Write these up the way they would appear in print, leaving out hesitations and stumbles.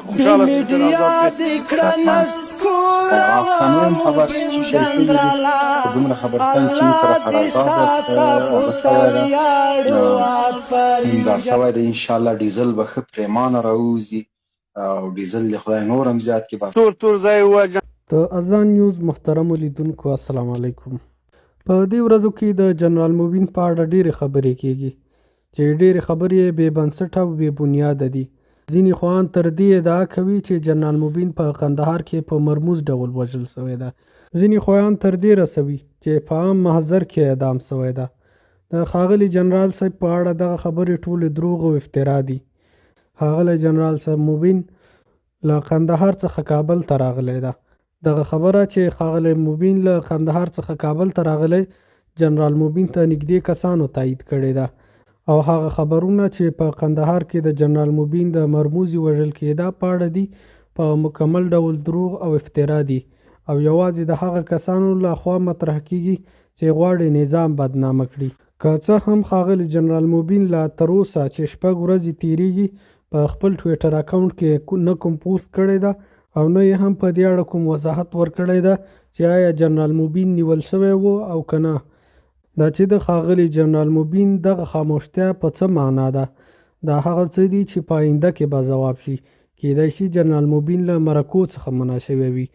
خوشاله شوم چې آزاد حتما افغانو هم خبر شي چې شي شوي دي، خو دومره خبر شوم چین سره قرارداد هغه شوی ده، امضا شوی دی. انشاءالله ډیزل به ښه پریمانه راووځي او ډیزل د خدای نور هم زیات کړي. بس تور تور ځای ووجه. د اذان نیوز محترمو لیدونکو السلام علیکم. په دې ورځو کې د جنرال مبین په اړه ډېرې خبرې کېږي چې ډېرې خبرې یې بې بنسټه او بې بنیاده دي. ځینې خو ان تر دې ادعا کوي چې جنرال مبین په قندهار کې په مرموز ډول وژل شوی ده. ځینې خو ان تر دې رسوي چې په عام محضر کې اعدام شوی ده. د ښاغلي جنرال صاحب په اړه دغه خبرې ټولې دروغ او افترا دي. ښاغلی جنرال صاحب مبین له قندهار څخه کابل ته راغلی ده. دغه خبره چې ښاغلی مبین له قندهار څخه کابل ته راغلی، جنرال مبین ته نږدې کسانو تایید کړې ده او هغه خبرونه چې په قندهار کې د جنرال مبین د مرموزې وژل کېدا په اړه دي، په مکمل ډول دروغ او افترا دي او یوازې د هغه کسانو له خوا مطرح کېږي چې غواړي نظام بدنامه کړي. که څه هم ښاغلي جنرال مبین لا تر اوسه چې شپږ ورځې تېرېږي په خپل ټویټر اکاونټ کې نه کوم پوسټ کړی ده او نه یې هم په دې اړه کوم وضاحت ورکړی ده چې آیا جنرال مبین نیول شوی و او که نه. دا چې د ښاغلي جنرال مبین دغه خاموشتیا په څه معنا ده، دا هغه څه دي چې په آینده کې به ځواب شي. کېدای شي جنرال مبین له مرکو څخه منع شوی وي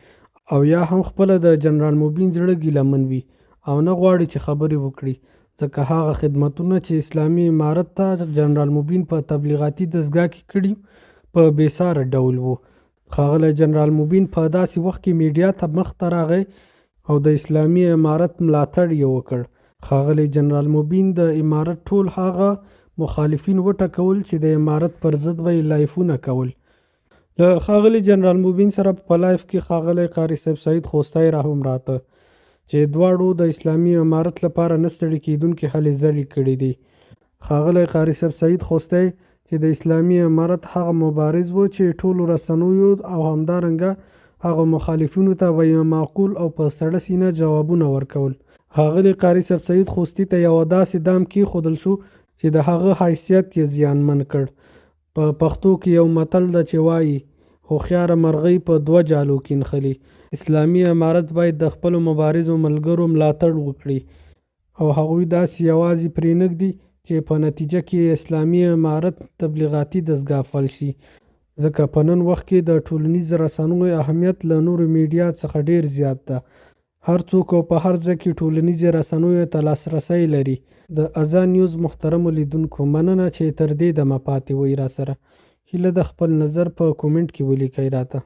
او یا هم خپله د جنرال مبین زړه ګیله من وي او نه غواړي چې خبرې وکړي، ځکه هغه خدمتونه چې اسلامي امارت ته جنرال مبین په تبلیغاتي دستګاه کې کړي په بې ساره ډول وو. ښاغلی جنرال مبین په داسې وخت کې میډیا ته مخ ته راغی او د اسلامي امارت ملاتړ یې وکړ. ښاغلی جنرال مبین د امارت ټول هغه مخالفین وټکول چې د امارت پر ضد به یې لایفونه کول. له ښاغلي جنرال مبین سره په لایف کې ښاغلی قاري صاحب سعید خوستی را هم راته چې دواړو د اسلامي امارت لپاره نه ستړي کېدونکې هلې ځلې کړې دي. ښاغلی قاري صاحب سعید خوستی چې د اسلامي امارت هغه مبارز و چې ټولو رسنیو او همدارنګه هغو مخالفینو ته به یې معقول او په سړه سینه جوابونه ورکول. ښاغلي قاري صاحب سعید خوستي ته یوه داسې دام کېښودل شو چې د هغه حیثیت یې زیانمن کړ. په پښتو کې یو متل ده چې وايي، هوښیاره مرغۍ په دوه جالو کې نښلي. اسلامي امارت باید د خپلو مبارزو ملګرو ملاتړ وکړي او هغوی داسې یوازې پرېنږدي چې په نتیجه کې یې اسلامي امارت تبلیغاتي دستګاه فلج شي، ځکه په نن وخت کې د ټولنیز رسنیو اهمیت له نورو میډیا څخه ډېر زیات ده. هر څوک او په هر ځای کې ټولنیزې رسنیو ته لاسرسی لري. د اذان نیوز محترمو لیدونکو مننه چې تر دې دمه پاتې وئ راسره. هیله ده خپل نظر په کومنټ کې ولیکئ راته.